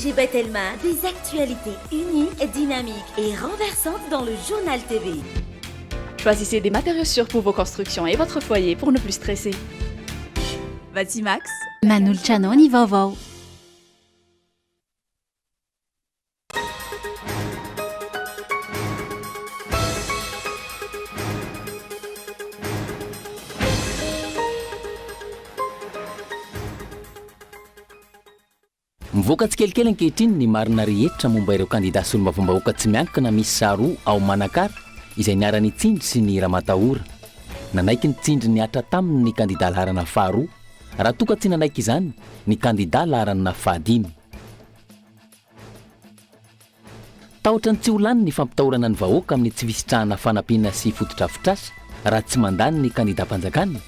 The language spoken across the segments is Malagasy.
FG Batelma, des actualités uniques, dynamiques et renversantes dans le Journal TV. Choisissez des matériaux sûrs pour vos constructions et votre foyer pour ne plus stresser. Batimax. Manolotra anao ny vaovao. Mivoaka tsikelikely ankehitriny ny marina rehetra momba ireo kandida solombavambahoaka tsy miankina miisa roa ao Manakara izay niharan'ny tsindry sy ny ramatahora. Nanaiky ny tsindry nihatra taminy ny kandida laharana faharoa raha toa ka tsy nanaiky izany ny kandida laharana fahadimy. Tahotra ny tsy ho lany ny fampitahorana ny vahoaka amin'ny tsy fisitrahana fanampiana sy fotodrafitrasa raha tsy mandany ny kandidam-panjakana,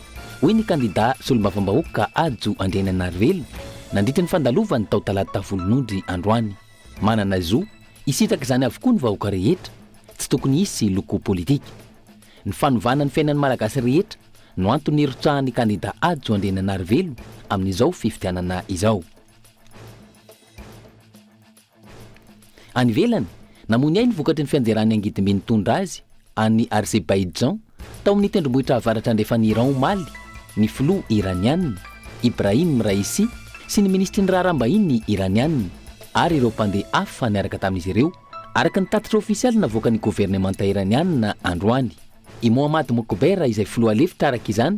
hoy ny kandida solombavambahoaka Hajo Andriainanarivelo nandritra ny fandalovany tao Talata Volonondry androany. Manana zo hisitraka izany avokoa ny vahoaka rehetra, tsy tokony hisy loko politika. Ny fanovana ny fiainan'ny Malagasy rehetra no antony nirotsahan'ny kandida Hajo Andriainanarivelo amin'izao fifidianana izao. Any ivelany, namoy ny ainy vokatry ny fianjeran'ny angidimby nitondra azy any Azerbaijan, tao amin'ny tendrombohitra avaratra andrefan'i Iran omaly, ny filoha Iraniana, Ibrahim Raisi, sy ny minisitry ny raharaham-bahiny Iraniana, ary ireo mpandeha hafa niaraka tamin'izy ireo, araka ny tatitra ofisialy navoakan'ny governemanta Iraniana androany. I Mohammad Mokhber izay filoha lefitra araka izany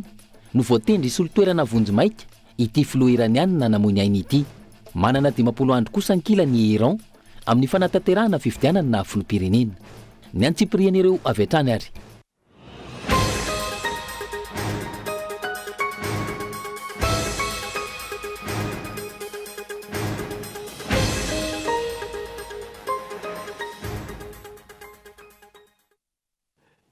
no voatendry hisolo toerana vonjimaika Ity filoha Iraniana namoy ny ainy ity. Manana 50 andro kosa ankilany i Iran amin'ny fanatanterahana fifidianana filoham-pirenena. Ny antsipirian'ireo avy hatrany ary.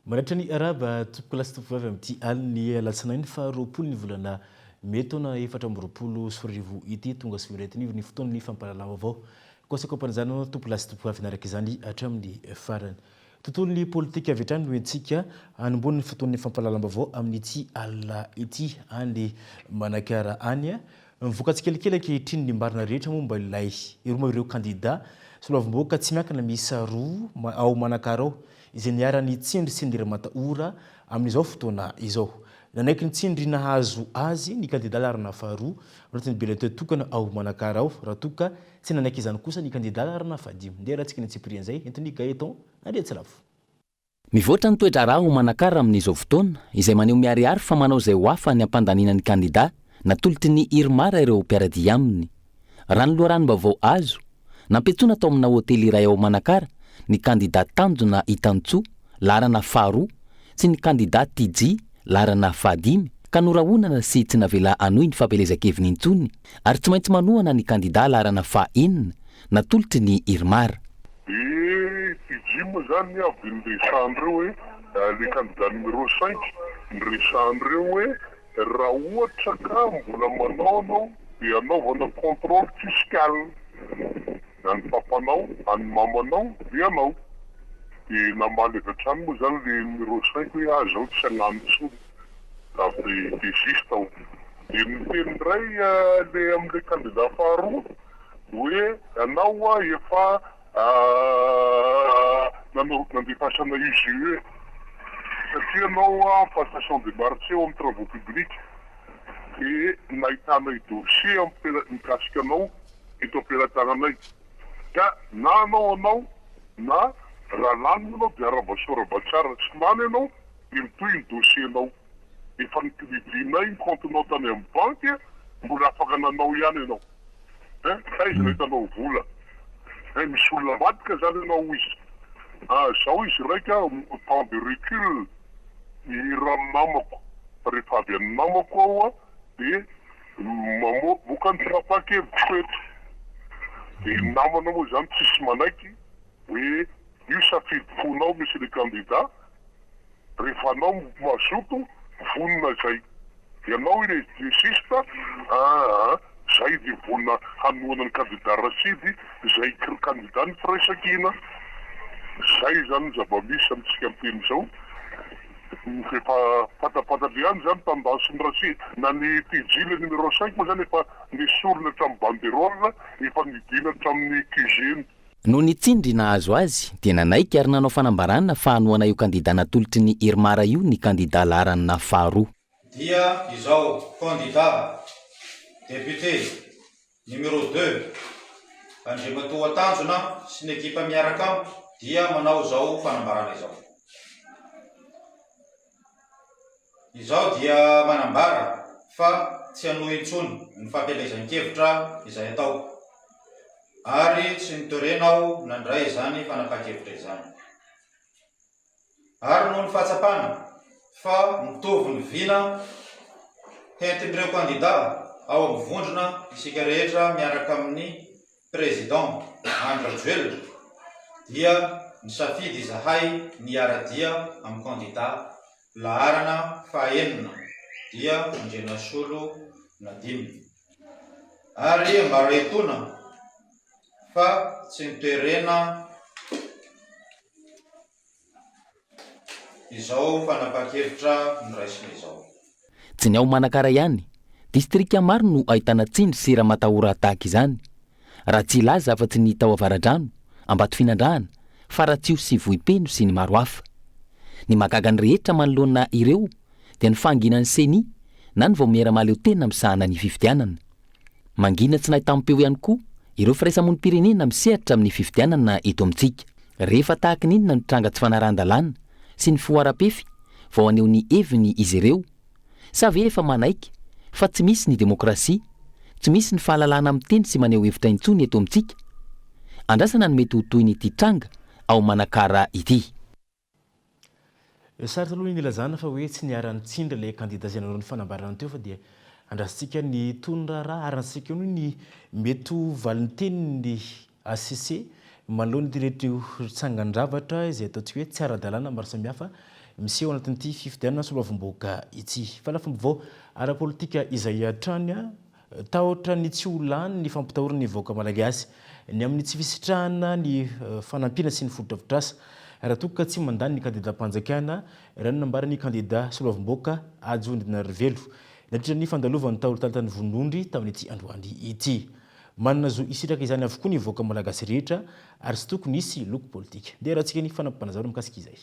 Manaitra ny arahaba tompokolahy sy tompokovavy amin'ity alin'ny alatsinainy faha 20 ny volana mey taona 2024 ity. Tonga soa ireto ny fotoan'ny fampahalalam-baovao. Koa sakoampanajana anao tompolahy sy tompokovavy naraka izany hatramin'ny farany. Tontolon'ny politika avy hatrany no entintsika hanombohana ny fotoan'ny fampahalalam-baovao amin'ity alina ity any Manakara any. Mivoaka tsikelikely ankehitriny ny marina rehetra momba ilay ireo ireo kandida solombavambahoaka tsy miankina miisa roa ao Manakara ao izay niharan'ny tsindry sy ny ramatahora amin'izao fotoana izao. Nanaiky ny tsindry nahazo azy ny kandida laharana faharoa anatin'ny bulletin tokana ao Manakara ao raha toa ka tsy nanaiky izany kosa ny kandida laharana fahadimy. Ndeha arahantsika ny antsipirian'izay entin'i Gaëtan Andriantsilavo. Mivoatra ny toe-draharaha ao Manakara amin'izao fotoana, izay maneho miharihary fa manao izay ho afany hampandaniana ny kandida natolotry ny Irmar ireo mpiara-dia aminy. Raha ny loharanom-baovao azo, nampiantsoina tao amina hotely iray ao Manakara ny kandida Tanjona Hitantsoa, laharana faharoa, sy ny kandida TJ, laharana fahadimy, ka norahonana sy tsy navela hanohy ny fampielezan-keviny intsony ary tsy maintsy manohana ny kandida laharana faha-enina natolotry ny Irmar. Dia TJ moa zany avy niresahan'ireo hoe le candidat numéro cinq niresahan'ireo hoe raha ohatra ka mbola manao anao dia anaovana controle fiscal ny an'ny papanao, an'ny mamanao dia anao. Dia namaly avy hatrany moa zany le numéro cinq hoe ah zaho tsy hagnano intsony avy dia desiste aho. Dia niteny indray le amle candidat faharoa Hoe ianao hoa efa nanao nandefasana IGE satria ianao hoa passation de marché ao amin'ny travaux publics dia nahitanay dossier am-pela mikasika anao eto am-pelatananay ka na anao anao na raha lany moa ianao dia arahaba soa arahaba tsara tsy lany ianao dia mitohy ny dossier-nao. Efa ni-crédit-nay ny compte-nao tany amin'ny banky mbola afaka nanao ihany ianao. Hein, taiza no ahitanao vola? Hein, misy olona ambadika zany ianao hoy izy. Ah, zao izy raika temps de recul mihira amin'ny namako, fa rehefa avy amin'ny namako aho dia mamoaka ny fanapahan-kevitro eto. Dia ny namana moa izany tsisy manaiky hoe io safidy fonao monsieur le candidat, Rehefa anao mazoto vonona izay ianao ilay desiste aa zay dia vonona hanohana ny kandida Rasidy izay kandida ny firaisankina. Zay izany ny zava-misy amintsika miteny izao. Efa fantapantatra ihany izany tendance ny Ratsy na ny TJ le numéro cinq moa izany efa nesorina hatramin'ny banderole, efa nidina hatramin'ny QG-ny. Noho ny tsindry nahazo azy dia nanaiky ary nanao fanambarana fa hanohana io kandida natolotry ny Irmar io ny kandida laharana faharoa. Dia izao candidat député numéro deux Andriamatoa Tanjona sy ny ekipa miaraka amiko dia manao izao fanambarana izao. Izaho dia manambara fa tsy hanohy intsony ny fampielezan-kevitra izay atao ary tsy noterena aho nandray izany fanapahan-kevitra izany. Ary noho ny fahatsapana fa mitovy ny vina hentin'ireo kandida ao amin'ny vondrona isika rehetra miaraka amin'ny Président Andry Rajoelina dia nisafidy izahay ny hiara-dia amin'ny kandida laharana fahaenina dia Andrianasolo Nadine. Ary ambara etoana fa tsy noterena izao fanapahan-kevitra noraisina izao. Tsy ny ao Manakara ihany, distrika maro no ahitana tsindry sy ramatahora tahaka izany, raha tsy hilaza afa-tsy ny tao Avaradrano, Ambatofinandrahana, Faratsiho sy Vohipeno sy ny maro hafa. Ny mahagaga ny rehetra manoloana ireo dia ny fahanginan'ny Ceni na ny vaomiera mahaleo tena misahana ny fifidianana. Mangina tsy nahitam-peo ihany koa ireo firaisamonim-pirenena misehatra amin'ny fifidianana eto amintsika. Rehefa tahaka ny inona no tranga tsy fanarahan-dalàna sy ny fihoaram-pefy vao haneho ny heviny izy ireo? Sa ve efa manaiky fa tsy misy ny demokrasia, tsy misy ny fahalalahana miteny sy maneho hevitra intsony eto amintsika? Andrasana ny mety ho tohin'ity tranga ao Manakara ity. Sarotra aloha ny nilazana fa hoe tsy niharan'ny tsindry ilay kandida izay nanao ny fanambarana teo fa dia andrasantsika ny tohin'ny raharaha ary andrasantsika eo ny mety ho valintenin'ny HCC manoloana ireto tsangan-javatra izay ataontsika hoe tsy ara-dalàna maro samihafa miseho anatin'ity fifidianana solombavambahoaka ity. Fa lafim-baovao ara-politika izay hatrany. Tahotra ny tsy ho lany ny fampitahoran'ny vahoaka malagasy ny amin'ny tsy fisitrahana ny fanampiana sy ny fotodrafitrasa raha toa ka tsy mandany ny kandidam-panjakana, raha ny nambaran'ny kandida solombavambahoaka Hajo Ndinarivelo nandritra ny fandalovany tao Talatan'i Vonondry tamin'ity androany ity. Manana zo hisitraka izany avokoa ny vahoaka malagasy rehetra ary tsy tokony hisy loko politika. Ndeha arahantsika ny fanampim-panazavana mikasika izay.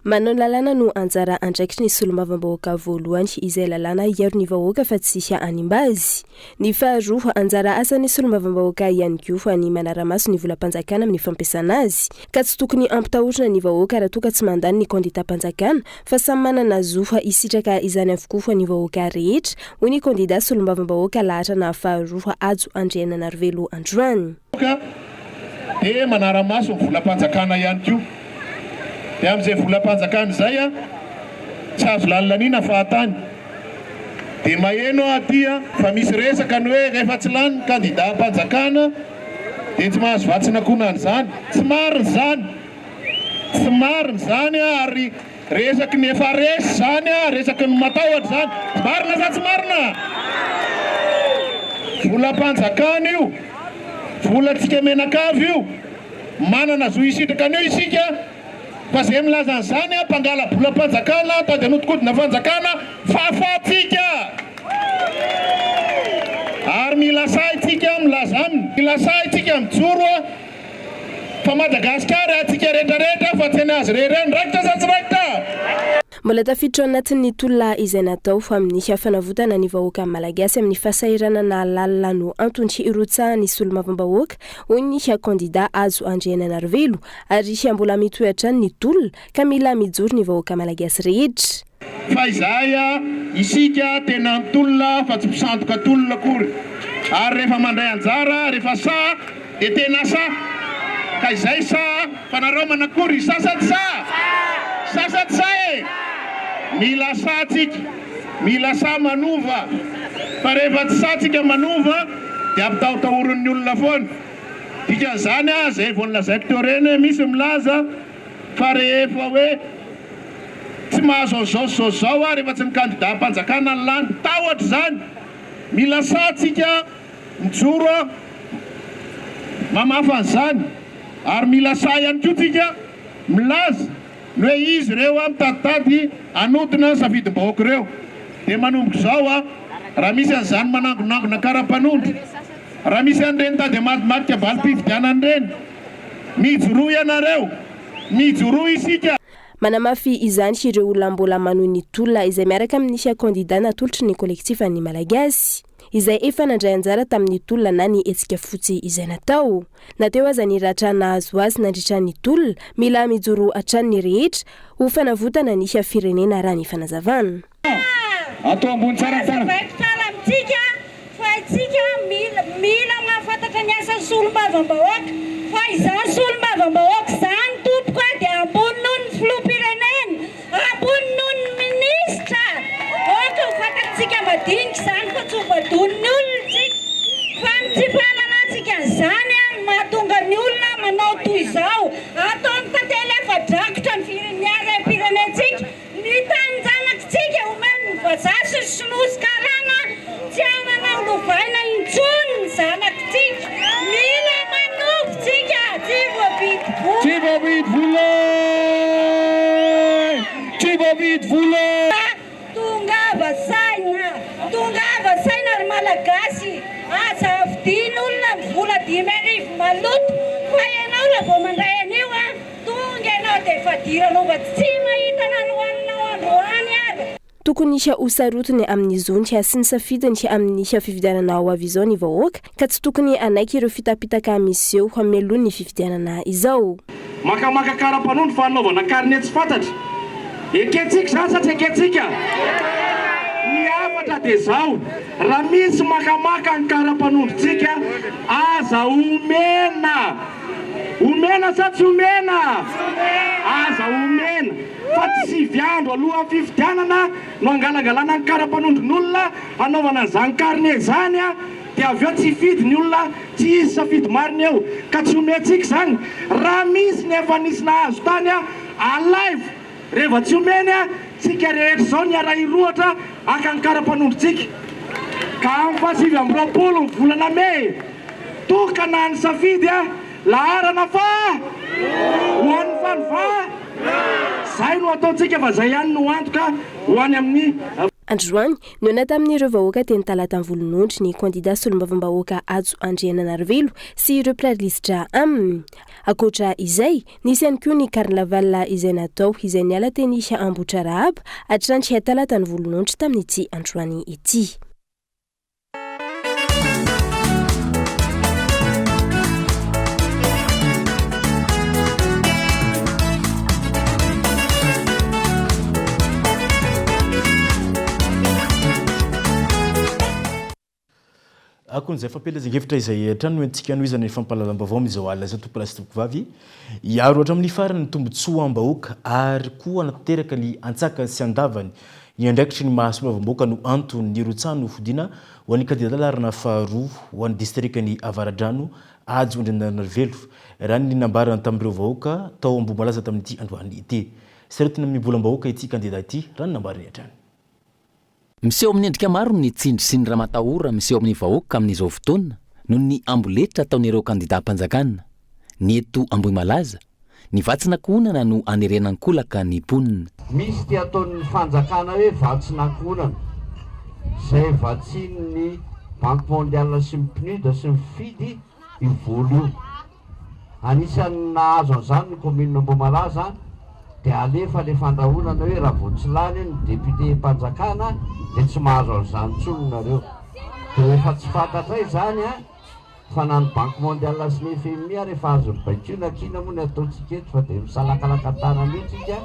Manao ny lalàna no anjara andraikitry ny solombavambahoaka voalohany, izay lalàna hiaro ny vahoaka fa tsy hanimba azy. Ny faharoa, anjara asan'ny solombavambahoaka ihany koa ny manara-maso ny volam-panjakana amin'ny fampiasana azy. Ka tsy tokony hampitahorina ny vahoaka raha toa ka tsy mandany ny kandidam-panjakana fa samy manana zo hisitraka izany avokoa ny vahoaka rehetra, hoy ny kandida solombavambahoaka laharana faharoa Hajo Andriananarivelo androany. Ka dia manara-maso ny volam-panjakana ihany koa. Dia amin'izay volam-panjakana izay tsy azo lanilaniana fahatany. Dia maheno aho aty fa misy resaka ny hoe rehefa tsy lany ny kandidam-panjakana dia tsy mahazo vatsina akoana an'izany. Tsy marina izany. Tsy marina izany ary resaky ny efa resy izany, resaky ny matahotra izany. Marina sa tsy marina? Volam-panjakana io. Volantsika mianakavy io. Manana zo hisitraka an'io isika. Fa zay milaza an'izany an, mpangala-bolam-panjakana, tady hanodikodina fanjakana, fahafahantsika! Ary mila sahy tsika milaza aminy, mila sahy tsika mijoro an, fa Madagasikara antsika rehetra rehetra fa tsy an'azy irery ihany, raikitra sa tsy raikitra? Mbola tafiditra ao anatin'ny tolona izay natao amin'ny fanavotana ny vahoaka malagasy amin'ny fahasahiranana lalina no antony hirotsahan'ny solombavambahoaka, hoy ny kandida Hajo Andrianainarivelo. Ary mbola mitohy hatrany ny tolona ka mila mijoro ny vahoaka malagasy rehetra. Fa izahay, isika, tena mitolona fa tsy mpisandoka tolona akory. Ary rehefa mandray anjara, rehefa sahy dia tena sahy. Ka izay sahy, fa nareo manakory, sahy sa tsy sahy? Sahy sa tsy sahy e? Mila sahy tsika, mila sahy manova. Fa rehefa tsy sahy tsika manova dia ampitahotahorin'ny olona foana. Dikan'izany aho izay vao nolazaiko teo ireny hoe misy milaza fa rehefa hoe Tsy mahazo an'izao sy izao sy izao aho rehefa tsy ny kandidam-panjakana no lany. Tahotra izany. Mila sahy tsika mijoro mamafa an'izany. Ary mila sahy ihany koa tsika milaza ny hoe izy ireo mitaditady hanodina ny safidim-bahoaka ireo. Dia manomboka izao raha misy an'izany manangonangona kara-panondro, raha misy an'ireny tady hamadimadinika valim-pifidianana ireny, mijoroa ianareo, mijoroa isika. Manamafy izany ireo olona mbola manohy ny tolona izay miaraka amin'ny kandida natolotry ny Kolektifan'ny Malagasy, izay efa nandray anjara tamin'ny tolona na ny hetsika fotsy izay natao. Na teo aza ny ratra nahazo azy nandritra ny tolona, mila mijoro hatrany ny rehetra ho fanavotana ny firenena raha ny fanazavana. Atao ambony tsara ny tanana. Hazavaiko tsara amintsika fa isika mila mila mahafantatra ny asan'ny solombavambahoaka fa izany solombavambahoaka izany tompoko a dia ambony noho ny filoham-pirenena, ambony noho ny minisitra. Aoka ho fantatsika madinika izany fa tsy ho badoin'ny olona isika fa ny tsy fahalalantsika an'izany no mahatonga ny olona manao toy izao. Ataony tantely afa-drakotra ny ny harem-pirenentsika. Ny tanin-janakitsika omeny ny vazaha sy ny sinoa sy karana tsy hanana ho lovaina intsony ny zanakitsika. Mila manovo tsika, tsy voavidy vola. Tsy voavidy vola e! Tsy voavidy vola. Tongava saina, tongava saina ry Malagasy, aza vidian'olona ny vola 5000 maloto fa ianao raha vao mandray an'io an, Tonga ianao dia fadiranova tsy mahita na ny hohaninao androany ary. Tokony ho sarotiny amin'ny zony sy ny safidiny amin'ny fifidianana ho avy izao ny vahoaka ka tsy tokony hanaiky ireo fitapitaka miseho mialoha ny fifidianana izao. Makamaka kara-panondro fa hanaovana carnet tsy fantatra. Ekentsika izany sa tsy ekentsika? Ny hafatra dia izao, raha misy makamaka ny kara-panondrontsika, aza omena! Omena sa tsy omena? Aza omena fa tsy sivy andro alohan'ny fifidianana no angalangalana ny kara-panondron'olona hanaovana an'izany carnet izany dia avy eo tsy hifidy ny olona, tsy hisy safidy marina eo ka tsy omentsika izany. Raha misy ny efa nisy nahazo tany alaivo Reva tsy omeny a, tsika rehetra izao niara-hirohotra haka ny kara-panondrontsika. Ka amin'ny faha 29 ny volana mey, tokana ny safidy a, laharana faha ho an'ny fanova, zay no ataontsika fa zay ihany no antoka ho any amin'ny. Androany, nihaona tamin'ireo vahoaka teny Talata Volonondry ny kandida solombavambahoaka Hajo Andriananarivelo sy ireo mpiray lisitra aminy. Ankoatra izay, nisy ihany koa ny carnaval izay natao izay niala teny Ambohitrarahaba hatrany Talatan'ny Volonondry tamin'ity androany ity. Akon'izay fampielezan-kevitra izay hatrany no entintsika hanohizana ny fampahalalam-baovao amin'izao alina izao tompolahy sy tompovavy. Hiaro hatramin'ny farany ny tombontsoam-bahoaka ary koa hanatanteraka ny antsakany sy andavany ny andraikitry ny maha solombavambahoaka no antony nirotsahany ho fidiana ho an'ny kandida laharana faharoa ho an'ny distrikan'i Avaradrano, Hajo Andrianarivelo, raha ny nambarany tamin'ireo vahoaka tao Ambohimalaza tamin'ity androany ity. Sarotiny amin'ny volam-bahoaka ity kandida ity, raha ny nambarany hatrany. Miseho amin'ny endrika maro ny tsindry sy ny ramatahora miseho amin'ny vahoaka amin'izao fotoana noho ny amboletra ataon'ireo kandidam-panjakana. Ny eto Ambohimalaza, ny vatsin'ankohonana no anerena an-kolaka ny mponina. Misy ity ataon'ny fanjakana hoe vatsin'ankohonana, izay vatsian'ny Banque Mondiale sy ny PNUD sy ny FID io vola io. Anisan'ny nahazo an'izany ny commune Ambohimalaza dia alefa le fandrahonana hoe raha vao tsy lany ny député mpanjakana dia tsy mahazo an'izany intsony nareo. Dia efa tsy fantatray izany an, fa na ny banque mondiale sy ny FMI ary efa azon'ny baikoina k'inona moa ny ataontsika eto fa dia misalakalaka tanana eo tsika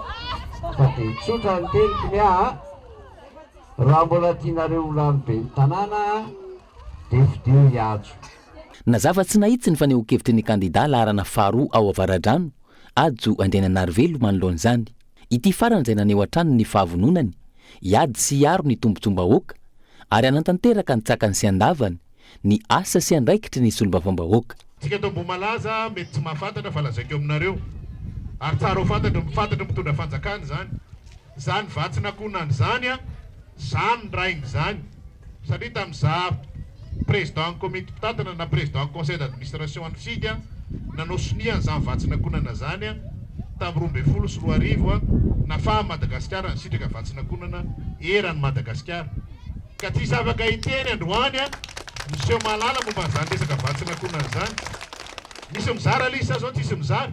fa dia tsotra ny teniko ny ahy an, raha mbola tianareo ho lany ben'ny tanàna an dia fidio i Hajo. Nazava tsy nahitsy ny fanehoan-kevitry ny kandidà laharana faharoa ao Avaradrano, Hajo Andriananarivelo manoloana izany. Ity farany izay naneho hatrany ny fahavononany hiady sy hiaro ny tombontsoam-bahoaka ary hanatanteraka an-tsakany sy an-davany ny asa sy andraikitry ny solombavambahoaka. Tsika eto Ambohimalaza mety tsy mahafantatra fa lazaiko aminareo ary tsara ho fantatry fantatry ny mpitondra fanjakana izany. Izany vatsin'ankohonana izany an, za no rain'izany satria tamin'izaho président ny komity mpitantana na président ny conseil d'administration an'ny fidy an, nanao sonia an'izany vatsin'ankohonana izany an, tamin'ny 2012 an, nafahan'i Madagasikara nisitraka vatsin'ankohonana eran'i Madagasikara. Ka tsisy afaka hiteny androany an, miseho mahalala momba an'izany resaka vatsin'ankohonana izany. Misy mizara ilay izy sa zao tsisy mizara?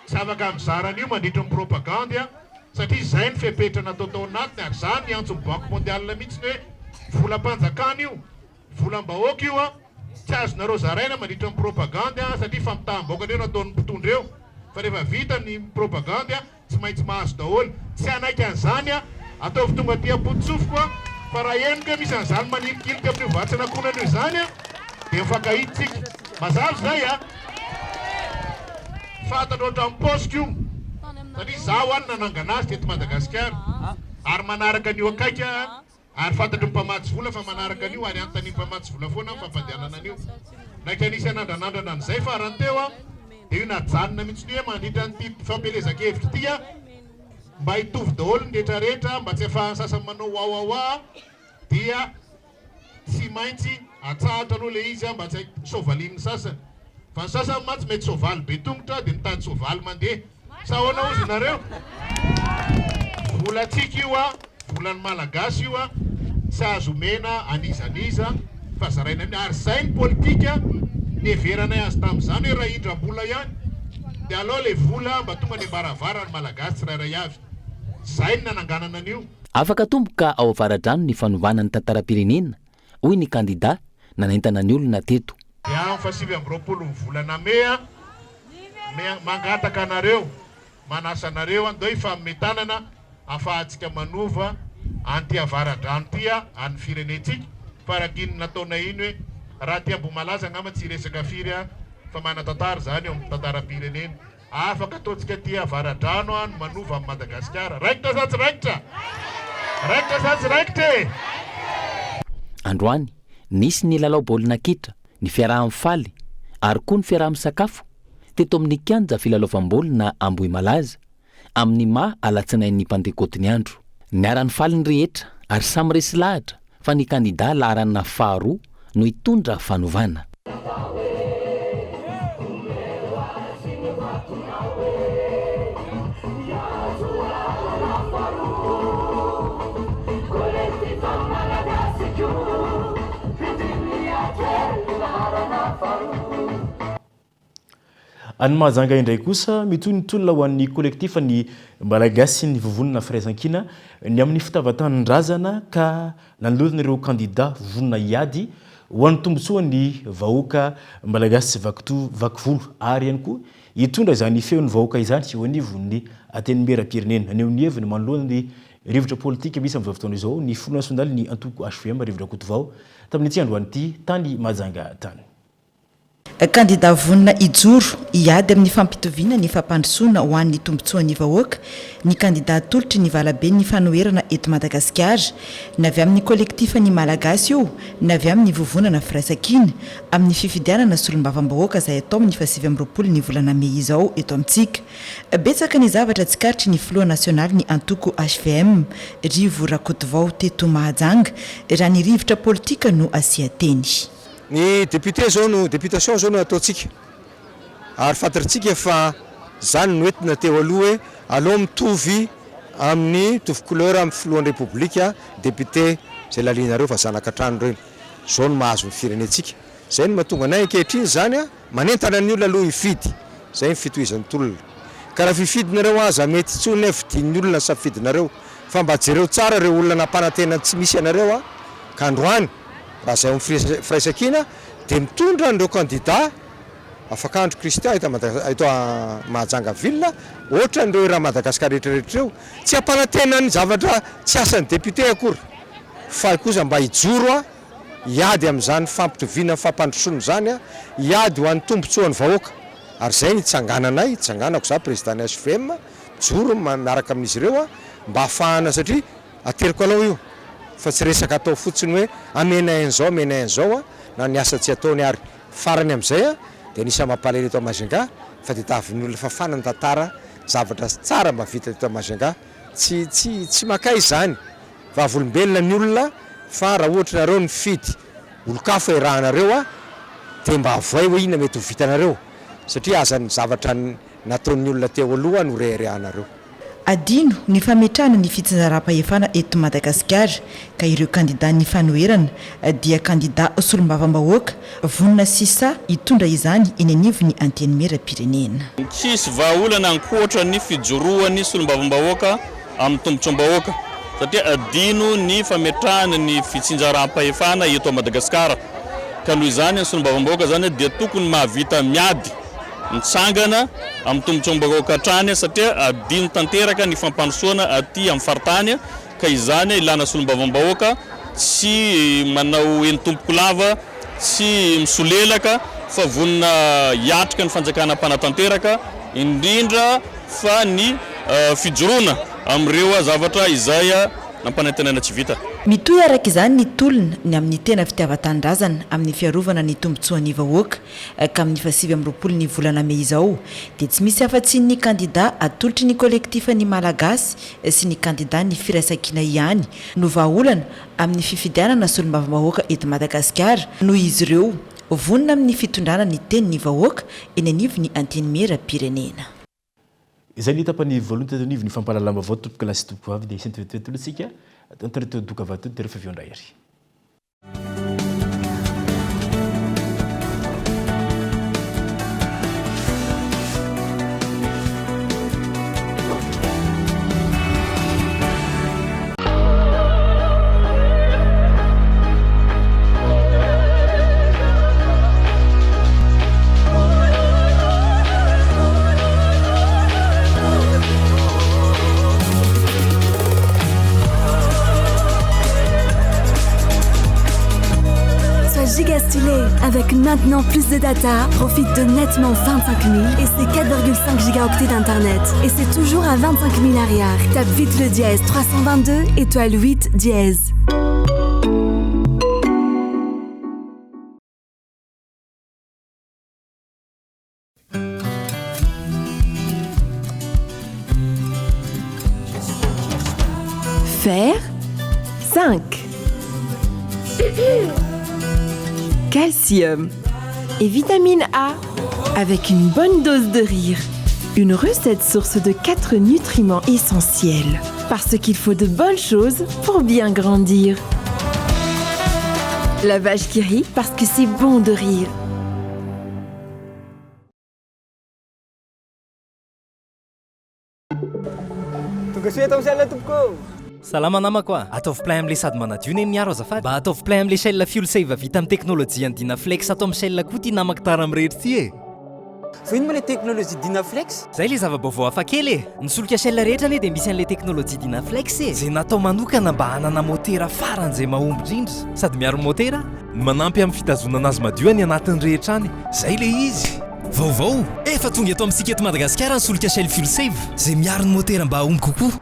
Tsy afaka mizara an'io mandritra ny propagandy an, satria izay ny fepetra natao tao anatiny ary za niantso ny banque mondiale mihitsy hoe volam-panjakana io, volam-bahoaka io an, tsy azonareo zaraina mandritra ny propagandy an, satria fampitaham-bahoaka indray no ataon'ny mpitondra eo, fa rehefa vita ny propagandy an, Tsy maintsy mahazo daholo. Tsy hanaiky an'izany aho. Ataovy tonga aty am-poto-tsofiko aho. Fa raha henoko hoe misy an'izany manilikilika amin'io vatsin'ankohonana io izany an, dia mifankahita isika. Mazava izay an? Fantatro hatramin'ny paosiko io. Satria izaho no nanangana azy teto Madagasikara. Ary manaraka an'io akaiky aho. Ary fantatry ny mpamatsy vola fa manaraka an'io ary anontanian'ny mpamatsy vola foana ny fampandehanana an'io. Naika nisy hanandranandrana an'izay farany teo aho dia io najanona mihitsy ny hoe mandritra an'ity fampielezan-kevitra ity aho mba hitovy daholo ny rehetrarehetra mba tsy ahafahan'ny sasany manao wawawa dia tsy maintsy atsahatra aloha ilay izy mba tsy soavalin'ny sasany. Fa ny sasany mantsy mety soavaly be tongotra dia mitady soavaly mandeha. Sa ahoana hozy nareo? Volantsika io a, volan'ny Malagasy io a, tsy azo omena an'iza n'iza fa zaraina aminy ary zay ny politika niheveranay azy tamin'izany hoe raha hindram-bola ihany dia alao ilay vola mba tonga any am-baravaran'ny Malagasy tsirairay avy. Zay ny nananganana an'io. Afaka atomboka ao Avaradrano ny fanovana ny tantaram-pirenena hoy ny kandida nanentana ny olona teto. Dia amin'ny faha 29 ny volana mey aho mangataka anareo, manasa anareo andao hifanome tanana afahantsika manova an'ity Avaradrano ity an'ny firenentsika fa araka iny nataonay iny hoe raha aty Ambohimalaza angamba tsy hiresaka firy aho fa manan-tantara izany eo amin'ny tantaram-pirenena. Afaka ataontsika aty Avaradrano ny manova an'i Madagasikara. Raikitra sa tsy raikitra? Raikitra sa tsy raikitra e? Androany, nisy ny lalao baolina kitra, ny fiaraha-mifaly ary koa ny fiaraha-misakafo teto amin'ny kianja filalaovam-baolina Ambohimalaza, amin'ny maha alatsinain'ny Pantekôty ny andro. Niara-nifaly ny rehetra ary samy resy lahatra fa ny kandidà laharana faharoa no hitondra fanovana. Any Mahajanga indray kosa, mitohy ny tolona ho an'ny kolektifa ny Malagasy sy ny Vovonana Firaisankina ny amin'ny fitavan-tanindrazana ka nanolorana ireo kandida vonona hiady ho an'ny tombontsoan'ny vahoaka Malagasy vakivolo ary ihany koa hitondra izany feon'ny vahoaka izany eo anivon'ny Antenimierampirenena. Naneho ny heviny manoloana ny rivotra politika misy amin'izao fotoana izao ny filoha nasionalin'ny antoko hvm Rivo Rakotovao tamin'ity androany ity tany Mahajanga tany. Kandida vonona hijoro, hiady amin'ny fampitoviana ny fampandrosoana ho an'ny tombontsoan'ny vahoaka ny kandida atolotry ny valaben'ny fanoherana eto Madagasikara. Na avy amin'ny kolektifan'ny Malagasy io na avy amin'ny vovonana Firaisankina, amin'ny fifidianana solombavambahoaka izay hatao amin'ny faha 29 ny volana mey izao eto amintsika. Betsaka ny zavatra tsikaritry ny filoha nasionalin'ny antoko hvm, Rivo Rakotovao teto Mahajanga, raha ny rivotra politika no asian-teny. Ny député zao no, députation zao no ataontsika ary fantatrtsika fa zany no entina teo aloha hoe aleo mitovy amin'ny, mitovy couleur amin'ny filohan'ny repoblika député zay lalianareo fa zanaka hatrany ireny, zao no mahazo ny firenentsika, zay no mahatonga anay ankehitriny zany an. Manentana ny olona aloha hifidy, zay ny fitohizan'ny tolona. Ka raha fifidy nareo aza mety intsony hoe fidin'ny olona ny safidinareo fa mba jereo tsara ireo olona nampanantena ny tsy misy anareo a! Ka androany raha zay ao amin'ny firaisankina dia mitondra an'ireo kandida afakandro Christian eto Madagascar eto Mahajanga ville ohatran'ireo eran'i Madagascar rehetra rehetra ireo, tsy hampanantena ny zavatra tsy asan'ny député akory fa kosa mba hijoro a! hiady amin'izany fampitoviana ny fampandrosoana izany, hiady ho an'ny tombontsoan'ny vahoaka. Ary izay no itsangananay, itsanganako izaho président ny HVM, mijoro miaraka amin'izy ireo mba hahafahana satria ateriko anao io fa tsy resaka atao fotsiny hoe amenay an'izao amenay an'izao na ny asa tsy ataony ary farany amin'izay dia anisan'ny mampalahelo eto Majunga fa dia tavin'ny olona fafana ny tantara zavatra tsara mba vita teto Majunga. Tsy tsy tsy makay izany. Vavolombelona ny olona fa raha ohatra nareo nifidy olon-kafa iarahanareo a dia mba avoay hoe inona mety ho vitanareo satria aza ny zavatra nataon'ny olona teo aloha no reharehanareo. Adino ny fametrahana ny fitsinjaram-pahefana eto Madagasikara ka ireo kandidàn'ny fanoherana dia kandidà solombavambahoaka vonona sy sahy hitondra izany eny anivon'ny Antenimierampirenena. Tsisy vahaolana ankoatra ny fijoroan'ny solombavambahoaka amin'ny tombotsoam-bahoaka satria adino ny fametrahana ny fitsinjaram-pahefana eto Madagasikara ka noho izany ny solombavambahoaka izany dia tokony mahavita miady mitsangana amin'ny tombotsoam-bahoaka hatrany satria adino tanteraka ny fampandrosoana aty amin'ny faritany ka izany ilana solombavambahoaka tsy manao eny tompoko lava, tsy misolelaka fa vonona hiatrika ny fanjakana mpanatanteraka indrindra fa ny fijoroana amin'ireo zavatra izay nampanantenaina tsy vita. Mitohy araka izany ny tolona ny amin'ny tena fitiavan-tanindrazana amin'ny fiarovana ny tombontsoan'ny vahoaka ka amin'ny faha 29 ny volana mey izao dia tsy misy afa-tsy ny kandida atolotry ny kolektifan'ny Malagasy sy ny kandidan'ny Firaisankina ihany no vahaolana amin'ny fifidianana solombavambahoaka eto Madagasikara noho izy ireo vonona amin'ny fitondrana ny tenin'ny vahoaka eny anivon'ny Antenimierampirenena. Izay ny tapany voalohany teto anivon'ny fampahalalam-baovao tompokolahy sy tompokovavy dia hisy ny vetivety aloha isika tanteraka teo doka vato dia rehefa avy eo indray ary. Sois giga stylé avec maintenant plus de data. Profite de nettement 25 000 et ses 4,5 gigaoctets d'internet. Et c'est toujours à 25 000 arrière. Tape vite le dièse 322 étoile 8 dièse. Fer 5 Calcium et vitamine A avec une bonne dose de rire. Une recette source de 4 nutriments essentiels. Parce qu'il faut de bonnes choses pour bien grandir. La vache qui rit parce que c'est bon de rire. Tonga soa eto amin'ny Shell tompoko ô! Salama namako a! Ataovy plein amle sady manadio ne miaro azafady. Mba ataovy plein amle Shell fuel save vita amin'ny teknolojian'ny Dynaflex ato amin'ny Shell koa ty namako tara mirehitra ty e! Fa ino moa le teknolojia Dynaflex? Zay le zava-baovao hafa kely e! Ny solika Shell rehetra anie dia misy an'le teknolojia Dynaflex e! Zay natao manokana mba hanana motera faran'izay mahomby indrindra sady miaro ny motera, no manampy amin'ny fitazonana azy madio any anatiny rehetra any. Zay le izy! Vaovao! Efa tonga eto amintsika eto Madagasikara ny solika Shell Fuel Save, izay miaro ny motera mba hahomby kokoa.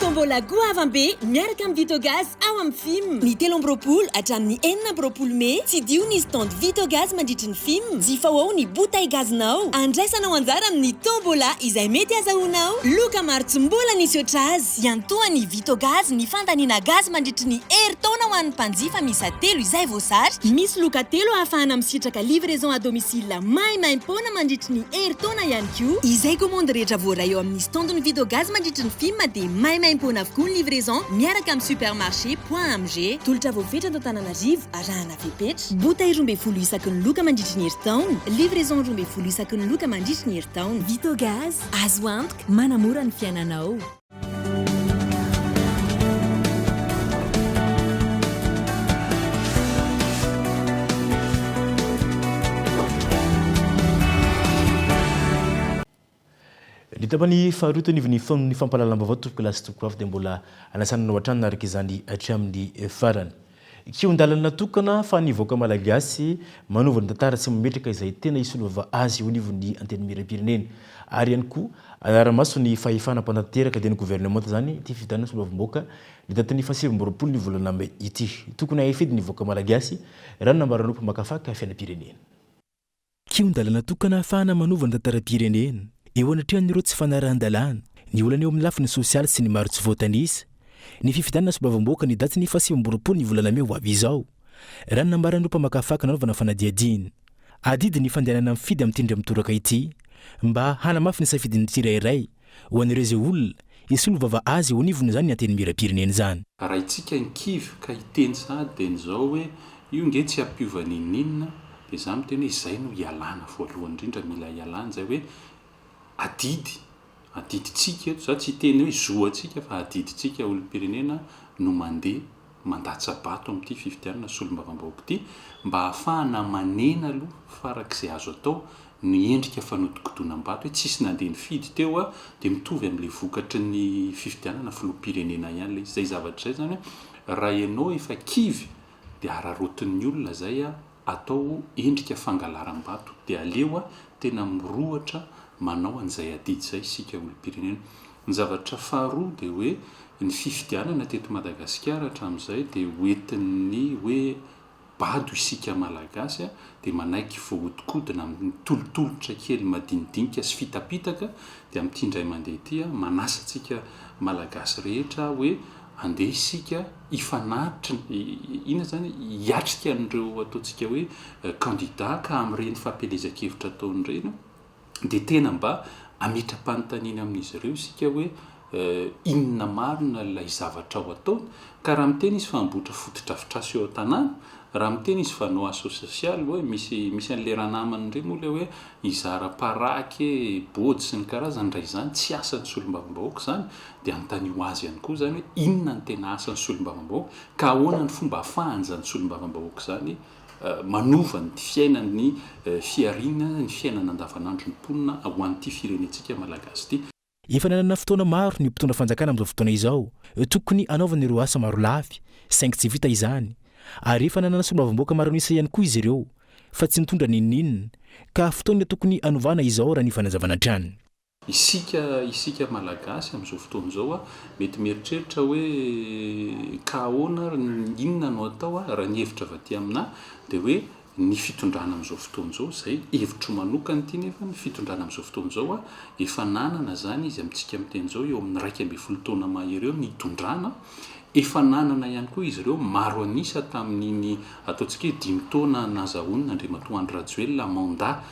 Tombola goavam-be miaraka amin'ny Vitogaz ao amin'ny Fim. Ny 23 hatramin'ny 26 mey, tsidiho ny stand Vitogaz mandritry ny Fim. Jifao ao ny bouteille gazinao. Andraisanao anjara amin'ny tombola izay mety hazahoanao loka maro tsy mbola nisy ohatr'azy. Iantohan'ny Vitogaz ny fandaniana gaz mandritry ny herintaona ho an'ny mpanjifa miisa telo izay voasary. Misy loka telo ahafahana misitraka livraison à domicile maimaimpoana mandritry ny herintaona ihany koa. Izay commande rehetra voaray eo amin'ny stand-n'ny Vitogaz mandritry ny Fim dia maimaimpoana avokoa ny livraison miaraka amin'ny supermarché point amg. Tolotra voafetra eto Antananarivo arahana fepetra. Bouteille 12 isaky ny loka mandritry ny herintaona. Livraison 12 isaky ny loka mandritry ny herintaona. Vitogaz, azo antoka, manamora ny fiainanao. Ny tapany faharoa teo anivon'ny fotoan'ny fampahalalam-baovao tompokolahy sy tompokovavy dia mbola anasana anao hatrany araka izany hatramin'ny farany. Kihon-dalana tokana fa ny vahoaka malagasy manova ny tantara sy mametraka izay tena hisolovava azy eo anivon'ny Antenimierampirenena ary ihany koa hanara-maso ny fahefana mpanatanteraka dia ny governemanta izany ity fifidianana solombavambahoaka ny datin'ny faha 29 ny volana mey ity. Tokony hahay hifidy ny vahoaka malagasy raha ny nambaran'ireo mpamakafaka fiainam-pirenena. Kihon-dalana tokana ahafahana manova ny tantaram-pirenena, eo anatrehan'ireo tsy fanarahan-dalàna, ny olana eo amin'ny lafiny sosialy sy ny maro tsy voatanisa, ny fifidianana solombavambahoaka ny datin'ny faha 29 ny volana mey ho avy izao, raha ny nambaran'ireo mpamakafaka nanaovana fanadihadiana. Adidy ny fandehanana mifidy amin'ity indray mitoraka ity, mba hanamafy ny safidin'ny tsirairay ho an'ireo izay olona hisolo vava azy eo anivon'izany Antenimierampirenena izany. Raha itsika ny kivy ka hiteny sahady dia ny izao hoe io nge tsy hampiova n'inon'inona dia za miteny hoe izay no ialana voalohany indrindra mila ialana izay hoe adidy adidintsika eto za tsy hiteny hoe zo antsika fa adidintsika olom-pirenena no mandeha mandatsa-bato amin'ity fifidianana solombavambahoaka ity mba hahafahana manena aloha farak'izay azo atao ny endrika fanodikodonam-bato hoe tsisy nandeha nifidy teo a, dia mitovy amin'ilay vokatry ny fifidianana filoham-pirenena ihany ilay izy. Izay zavatra izay izany hoe raha ianao efa kivy dia araraotin'ny olona izay a, atao endrika fangalaram-bato. Dia aleo a, tena mirohotra manao an'izay adidy izay isika olom-pirenena. Ny zavatra faharoa dia hoe ny fifidianana teto Madagasikara hatramin'izay dia hoentin'ny hoe bado isika Malagasy dia manaiky voahodinkodina amin'ny tolotolotra kely madinidinika sy fitapitaka dia amin'ity indray mandeha ity manasa antsika Malagasy rehetra aho hoe andeha isika hifanatrina inona izany hiatrika an'ireo ataontsika hoe kandida ka amin'ireny fampielezan-kevitra ataony ireny dia tena mba hametra-panontaniana amin'izy ireo isika hoe inona marina ilay zavatra ho ataony, ka raha miteny izy fa hamboatra fotodrafitrasa eo an-tanàna, raha miteny izy fa hanao asa sosialy hoe misy misy an'ilay ranamana indray moa ilay hoe hizara paraky e, bôjy sy ny karazany, raha izany tsy asan'ny solombavambahoaka izany, dia anontanio azy ihany koa izany hoe inona no tena asan'ny solombavambahoaka, ka ahoana ny fomba ahafahan'izany solombavambahoaka izany manova ny fiainan'ny fihariana, ny fiainana andavanandron'ny mponina ho an'ity firenentsika Malagasy ity. Efa nanana fotoana maro ny mpitondra fanjakana amin'izao fotoana izao tokony hanaovana ireo asa marolafy saingy tsy vita izany ary efa nanana solombavambahoaka maro an'isa ihany koa izy ireo fa tsy nitondra n'inon'inona ka fotoana tokony hanovana izao raha ny fanazavana hatrany. Isika isika Malagasy amin'izao fotoana izao mety mieritreritra hoe ka ahoana ary inona no atao raha ny hevitra avy aty aminà dia hoe ny fitondrana amin'izao fotoana izao, izay hevitro manokana ity nefa, ny fitondrana amin'izao fotoana izao efa nanana izany izy amintsika miteny izao eo amin'ny 11 taona mahery eo nitondrana, efa nanana ihany koa izy ireo maro an'isa tamin'iny ataontsika hoe dimy taona nazahoana Andriamatoa Andry Rajoelina mandat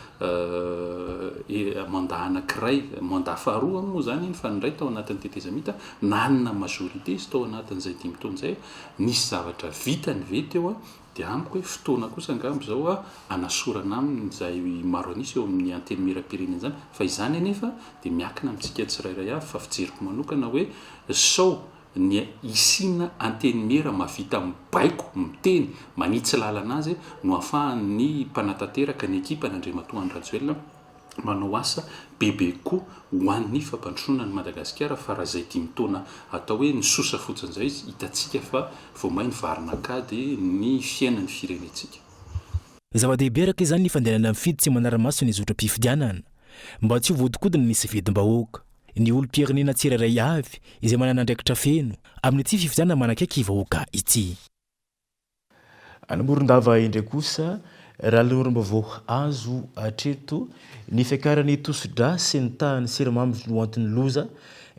mandat anankiray, mandat faharoa moa izany iny fa ny iray tao anatin'ny tetezamita, nanana majorité izy tao anatin'izay dimy taona izay, nisy zavatra vitany ve teo dia amiko hoe fotoana kosa angamba izao hanasorana aminy izay maro an'isa eo amin'ny antenimierampirenena izany, fa izany anefa dia miankina amintsika tsirairay avy fa fijeriko manokana hoe sao ny hisiana antenimiera mahavita mibaiko, miteny, manitsy lalana azy no ahafahan'ny mpanatanteraka ny ekipany Andriamatoa Andry Rajoelina manao asa bebe kokoa ho an'ny fampandrosoana an'i Madagasikara fa raha izay dimy taona atao hoe nisosa fotsiny izay izy hitantsika fa vao may nivarina an-kady ny fiainan'ny firenentsika. Zava-dehibe araka izany ny fandehanana mifidy sy manara-maso ny zotram-pifidianana mba tsy ho voadikodina ny safidim-bahoaka. Ny olom-pirenena tsirairay avy izay manana andraikitra feno amin'ity fifidianana manakaiky vahoaka ity. Any Morondava indray kosa, raha ny loharanom-baovao azo hatreto, ny fiakaran'ny tosi-drà sy ny tahan'ny siramamy no anton'ny loza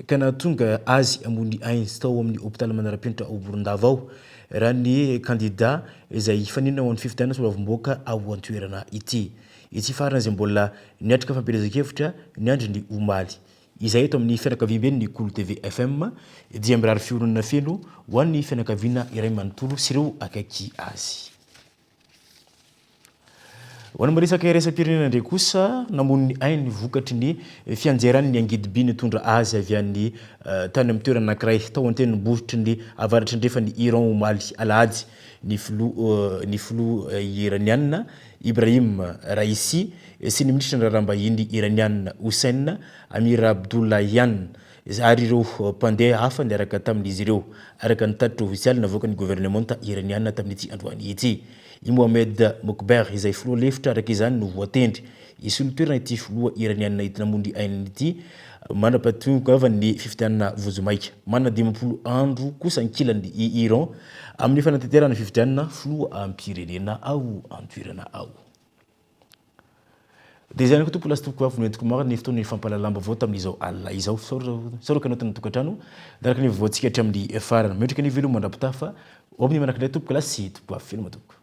ka nahatonga azy hamoy ny ainy tao amin'ny hopitaly manara-penitra ao Morondava ao, raha ny kandida izay hifaninana ho an'ny fifidianana solombavambahoaka ao an-toerana ity. Ity farany izay mbola niatrika fampielezan-kevitra niandry ny omaly. Izay eto amin'ny fianakaviamben'ny Kolo TV FM dia mirary fiononana feno ho an'ny fianakaviana iray manontolo sy ireo akaiky azy. Ho an'ny miresaka iraisam-pirenena indray kosa, namono ny ainy vokatry ny fianjeran'ny angidim-by nitondra azy avy any tany amin'ny toerana anankiray tao an-tendrombohitry ny avaratr'andrefan'i Iran omaly alahady ny filoha ny filoha iraniana Ibrahim Raisi sy ny minisitry ny raharaham-bahiny iraniana Hossein Amirabdollahian ary ireo mpandeha hafa niaraka tamin'izy ireo, araka ny tatitra ofisialy navoakan'ny governemanta iraniana tamin'ity androany ity. I Mohammed Mokhber izay filoha lefitra araka izany no voatendry hisolo toerana ity filoha iraniana ity namoy ny ainy ity mandra-pahatongavan'ny fifidianana vonjimaika. Manana 50 andro kosa ankilany i Iran amin'ny fanatanterahana fifidianana filoham-pirenena ao an-toerana ao. Dia izay ihany koa tompoko lahy sy tompoko vavy no entiko maro ny fotoan'ny fampahalalam-baovao tamin'izao alina izao. Fisaorako anao tany an-tokantrano nanaraka ny vaovaontsika hatramin'ny farany. Miondrika ny veloma mandra-pitaha fa ho amin'ny manaraka indray tompoko lahy sy tompoko vavy. Veloma tompoko.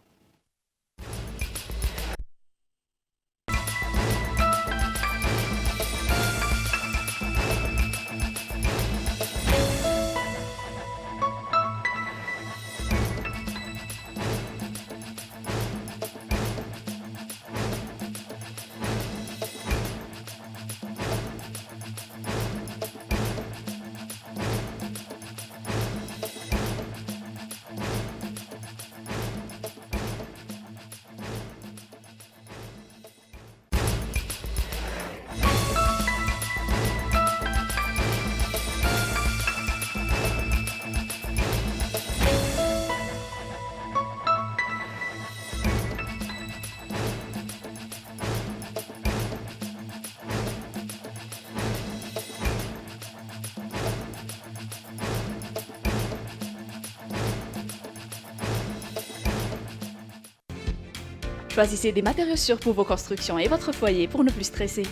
Choisissez des matériaux sûrs pour vos constructions et votre foyer pour ne plus stresser.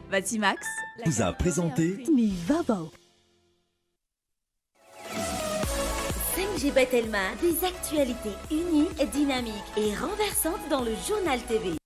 Batimax vous a présenté Ny vaovao. 5G by Telma, des actualités uniques, dynamiques et renversantes dans le journal TV.